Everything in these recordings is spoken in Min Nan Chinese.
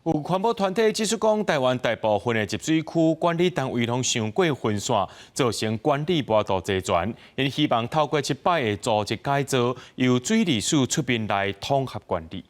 有環保團體指出講，台灣大部分的集水區管理單位攏傷過分散，造成管理無法度齊全。𪜶希望透過這擺的組織改造，由水利署出面來統合管理。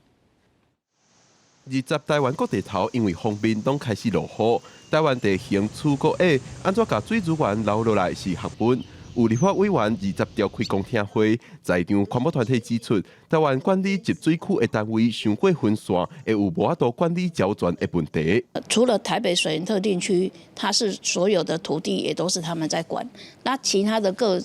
二十台灣各地頭因為鋒面攏開始落雨，台灣地形粗閣矮，按怎共水資源留落來是學問。有立法委員二十召開公聽會，在場環保團體指出，台灣管理集水區的單位傷過分散，會有無法度管理齊全的問題。除了台北水源特定區，它是所有的土地也都是他們在管，那其他的各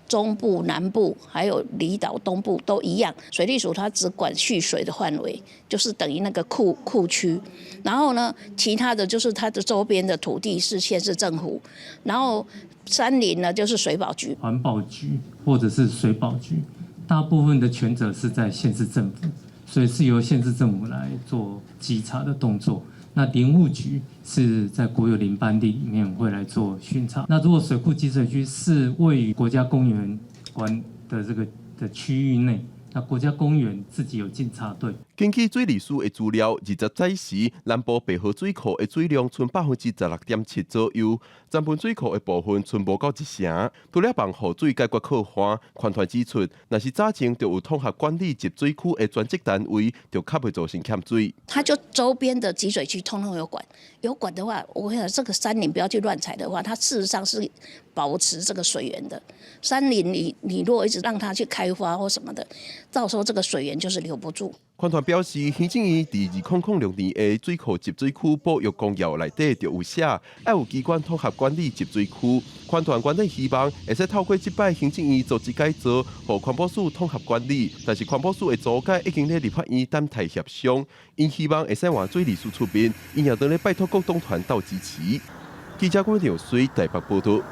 中部、南部還有離島東部都一樣，水利署它只管蓄水的範圍，就是等於那個庫區，然後呢，其他的就是它的周邊的土地是縣市政府，然後山林呢就是水保局、環保局或者是水保局，大部分的權責是在縣市政府，所以是由縣市政府來做稽查的動作。那林務局是在國有林班地裡面會來做巡查。那如果水庫集水區是位於國家公園管的這個的區域內，那國家公園自己有監察隊。根據水利署的資料，二十早時南部白河水庫的水量賰16.7%左右，金盆水庫的部分賰無夠一成。除了幫雨水解決洘旱，環團指出，若是早前就有統合管理集水區的專職單位，就較袂造成欠水。它就周邊的集水區通通有管，有管的話，我想這個山林不要去亂採的話，它事實上是保持這個水源的。山林你如果一直讓它去開發或什麼的，到時候這個水源就是留不住。環團表示，行政院佇2006年的水庫集水區保育公要內底就有寫，愛有機關統合管理集水區。環團原本希望會使透過這擺行政院組織改造，予環保署統合管理，但是環保署的組改已經咧立法院等待協商，𪜶希望會使換水利署出面，𪜶也當咧拜託各黨團鬥支持。記者郭條水台北報道。